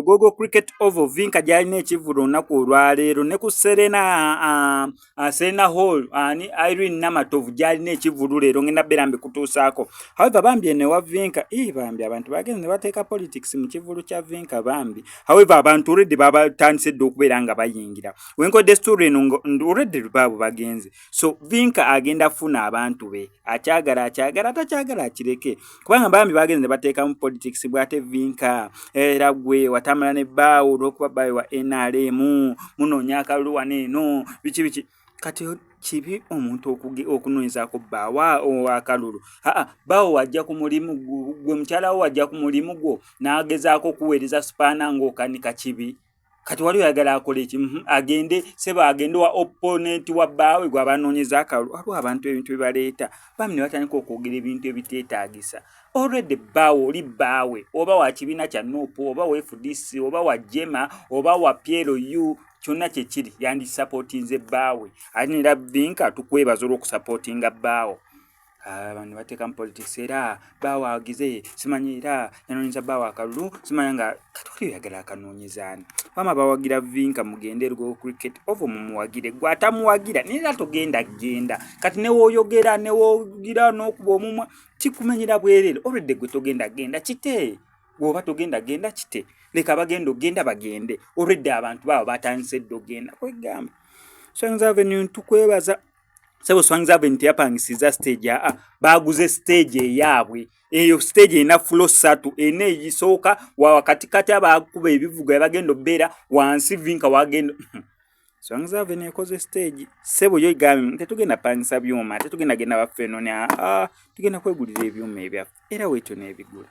Lugogo Cricket Oval, Vinka gy'alina ekivvulu olunaku olwaleero, ne ku Serena Hall, ani Irene Namatovu gy'alina ekivvulu leero. Ngenda beera mbikutuusaako. However, bambi eno ewa Vinka, ii bambi abantu bagenze ne bateeka politics mu kivvulu kya Vinka bambi. However, abantu already babatandise dda okubeera nga bayingira. Wenkodde story eno, already baabo bagenze. So Vinka agenda funa abantu be, akyagala akyagala, atakyagala akireke, kubanga bambi bagenze ne bateekamu politics bw'ate Vinka era gwe watambula ne bbaawo olw'okuba bbaawe wa NRM, munoonya akalulu wano eno, biki biki. Kati kibi omuntu okunoonyezaako bbaawo akalulu? Aa, bbaawo wajja ku mulimu gwe, mukyala wo wajja ku mulimu gwo n'agezaako okuweereza sipaana ng'okanika, kibi? Kati wali oyagala akola eki? Agende seba, agende wa opponent wa bbaawe gw'abanoonyeza akalulu. Waliwo abantu ebintu bye baleeta bambi ne batandika okwogera ebintu ebiteetaagisa. Already bbaawe oli bbaawe, oba wa kibiina kya NUP, oba wa FDC, oba wa JEEMA, oba wa PLU, kyonna kyekiri, yandisapootinze bbaawe. Ate nera Vinka, tukwebaza olw'okusapootinga bbaawo. Abantu bateekamu politics, era bbaawe agize simanyi, era yanoonyeza bbaawe akalulu, simanya nga kati oli oyagala akanoonyezaani. Wama bawagira Vinka, mugende Lugogo Cricket Oval mumuwagire. Gwe atamuwagira naye era togenda genda. Kati newooyogera, newoogira n'okuba omumwa, kikumenyera bwereere. Already gwe togenda genda, kite bw'oba togenda genda, kite leka abagenda ogenda bagende. Already abantu baabo batandise dda ogenda. Kwegamba Swangz Avenue, tukwebaza sebo. Swangz Avenue teyapangisiza stage, aa, baguze stage eyaabwe. Eyo stage erina floor ssatu, ena eyisooka wakatikati abakuba ebivuga bagenda obeera wansi, Vinka wagenda. Swangz Avenue ekoze stage sebo, yo egambye tetugenda pangisa byuma, tetugenda genda baffe eno, aa, tugenda kwegulira ebyuma ebyaffe, era weetyo n'ebigula.